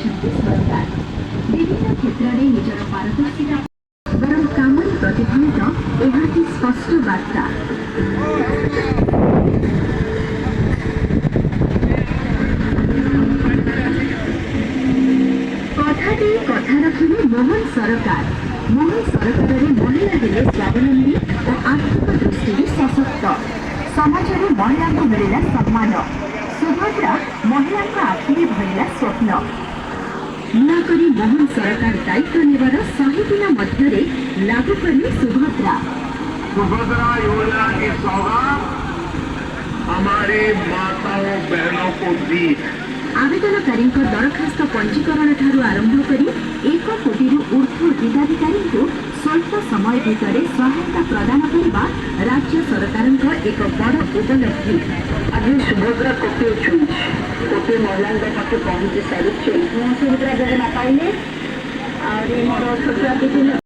କରିଛନ୍ତି ସରକାର। ବିଭିନ୍ନ କ୍ଷେତ୍ରରେ ନିଜର ପାରଦର୍ଶିତା ବରଂ କାମରେ ପ୍ରତିଫଳିତ, ଏହା ହିଁ ସ୍ପଷ୍ଟ ବାର୍ତ୍ତା। କଥା ଦେଇ କଥା ରଖିଲେ ମୋହନ ସରକାର। ମୋହନ ସରକାରରେ ମହିଳା ହେଲେ ସ୍ୱାବଲମ୍ବୀ ଓ ଆର୍ଥିକ ଦୃଷ୍ଟିରୁ ସଶକ୍ତ। ସମାଜରେ ମହିଳାଙ୍କୁ ମିଳିଲା ସମ୍ମାନ। ସୁଭଦ୍ରା ମହିଳାଙ୍କ ଆଖିରେ ଭରିଲା ସ୍ୱପ୍ନ। ନୂଆ କରି ମୋହନ ସରକାର ଦାୟିତ୍ୱ ନେବାର 100 ଦିନ ମଧ୍ୟରେ ଲାଗୁ କଲେ ସୁଭଦ୍ରା। सुभद्रा योजना की सौगात हमारी माताओं बहनों को दी है। ଆବେଦନକାରୀଙ୍କ ଦରଖାସ୍ତ ପଞ୍ଜୀକରଣ ଠାରୁ ଆରମ୍ଭ କରି 1 କୋଟିରୁ ଉର୍ଦ୍ଧ୍ୱ ହିତାଧିକାରୀଙ୍କୁ ସ୍ୱଳ୍ପ ସମୟ ଭିତରେ ସହାୟତା ପ୍ରଦାନ କରିବା ରାଜ୍ୟ ସରକାରଙ୍କ ଏକ ବଡ଼ ଉପଲବ୍ଧି। ଆଜି ସୁଭଦ୍ରା କୋଟିଏ ଛୁଇଁଛି, କୋଟିଏ ମହିଳାଙ୍କ ପାଖେ ପହଞ୍ଚି ସାରିଛି। ମୁଁ ସୁଭଦ୍ରା ଯୋଜନା ପାଇଲି। ଆହୁରି ମୋର ଛୋଟ 2 ତିନି